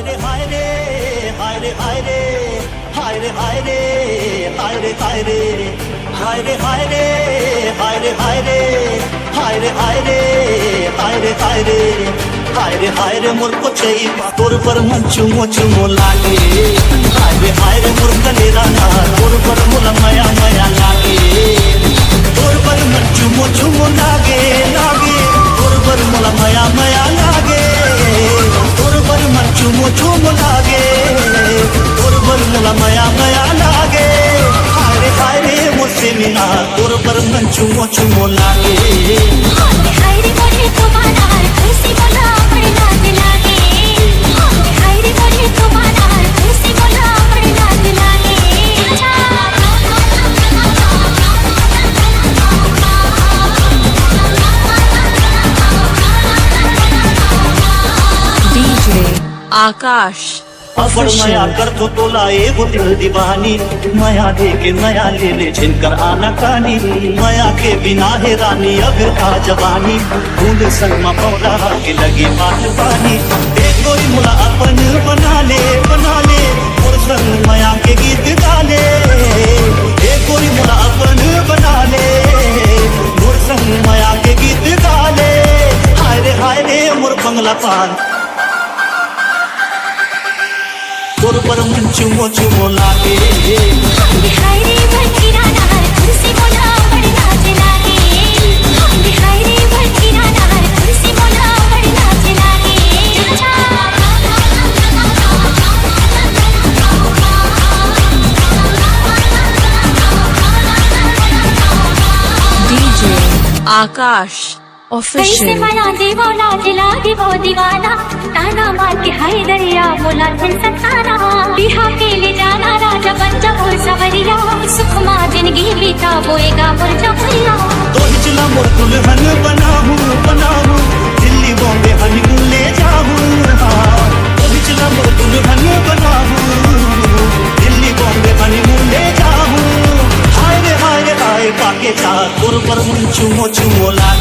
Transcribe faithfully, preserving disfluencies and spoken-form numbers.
हाय रे, हाय रे, हाय रे, हाय रे, हाय रे, हाय रे, हाय रे, हाय रे, हाय रे, हाय रे, हाय रे, हाय रे, हाय रे, हाय रे, हाय रे, हाय रे, हाय रे, हाय रे, मोर कोचई पा तोर बर मन चुमो चुमो लागे। हाय रे, हाय रे, मोर कलेरा ना तोर बर मोला मया मया लागे। तोर बर मन चुमो चुमो लागे, लागे। तोर बर मोला मया मया लागे। तोर बर मन चुमो चुमो लागे। तोर बर मोला मया मया लागे। हाय रे, हाय रे, मोर सेमिना, तोर बर मन चुमो चुमो लागे। हाय रे, हाय रे, मोरे तुम्हारा खुशी बोला बड़ी लाज लागे। हाय रे, हाय रे, मोरे तुम्हारा खुशी बोला बड़ी लाज लागे। DJ आकाश अब्बड़ मया Official। करथो तोला एगो दिल दीवानी, मया दे के मया ले ले झिनकर आना कानी। मया के बिना हे रानी अब का जवानी, बूंद संग म पौधा के लगे बात पानी। ए गोरी मोला अपन बना ले, बना ले, मोर संग मया के गीत गा ले। ए गोरी मोला अपन बना ले, मोर संग मया के गीत गा ले। हाय रे, हाय रे, मोर बंगला पान। तोर बर मन चुमो चुमो लागे। हाय रे, हाय रे, बंजीरा नार, तुलसी मोला बड़ लाज लागे। हाय रे, हाय रे, बंजीरा नार, तुलसी मोला बड़ लाज लागे। DJ आकाश कैसे Official। मना देवो लाज लागे वो दीवाना, ताना मार के हाय दरिया मोला चल सताना। बिहा के ले जाना राजा बन जा मोर सवरिया, सुख मा जिंदगी बीता बोएगा मोर जवरिया। तोहिच ला मोर दुल्हन बनाहूँ, बनाहूँ, दिल्ली बॉम्बे हनीमून ले जाहूँ। हाँ, तोहिच ला मोर दुल्हन बनाहूँ, दिल्ली बॉम्बे हनीमून ले जाहूँ। हाय रे, हाय रे, हाय पाके जा, तोर बर मन चुमो चुमो ला